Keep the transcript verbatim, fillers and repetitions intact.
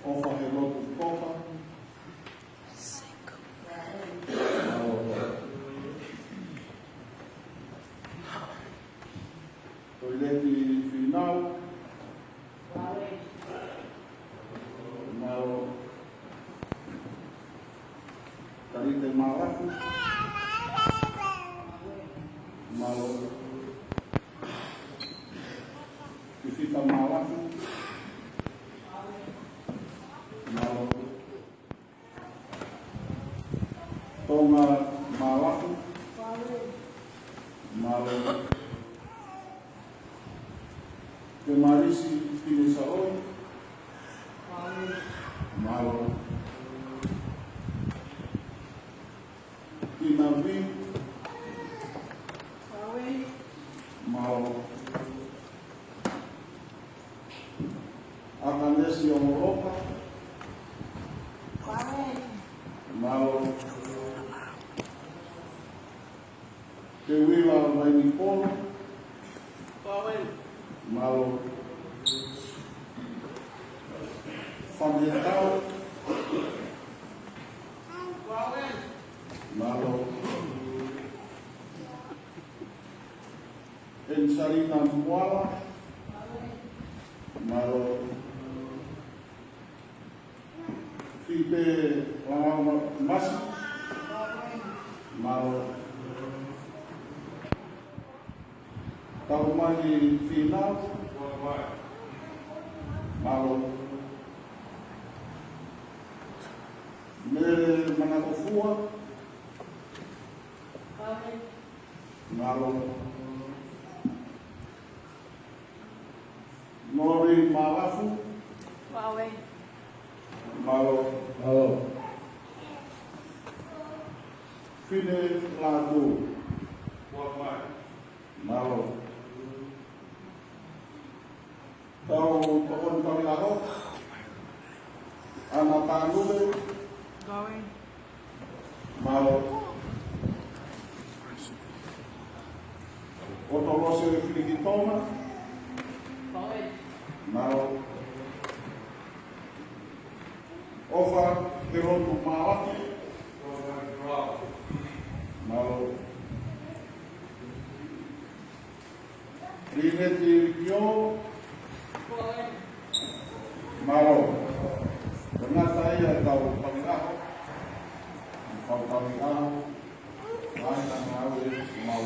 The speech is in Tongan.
ʻOfa Helotu Koka. Mālō. Toileti Finau. Mālō. Kalite Malaku. Mālō. Fifita Malaku. Mālō. Tonga Malaku. Mālō. Temalisi Finesaoi. Mālō. Kinavi. Mālō. Akanesi Ongoloka. Mālō. Teuila Vainipolo. Mālō. Fanetau. Mālō. Ensalina Muala. Mālō. Fipe Langauma Masi. Mālō. Taumani Finau. Mālō. Mele Manakofua. Mālō. Nori Malafu. Mālō. Mālō. Fine Lātū. Mālō. Tau tokoni tau ʻaho. Ana Tanule. Mālō. Otolose Filikitoma. Mālō. ʻOfa Kelotu Malaku. Mālō. Lineti Pio. Mālō. Tangata ia tau pangikaho. Tau pangikaho. Laina ngāue mau.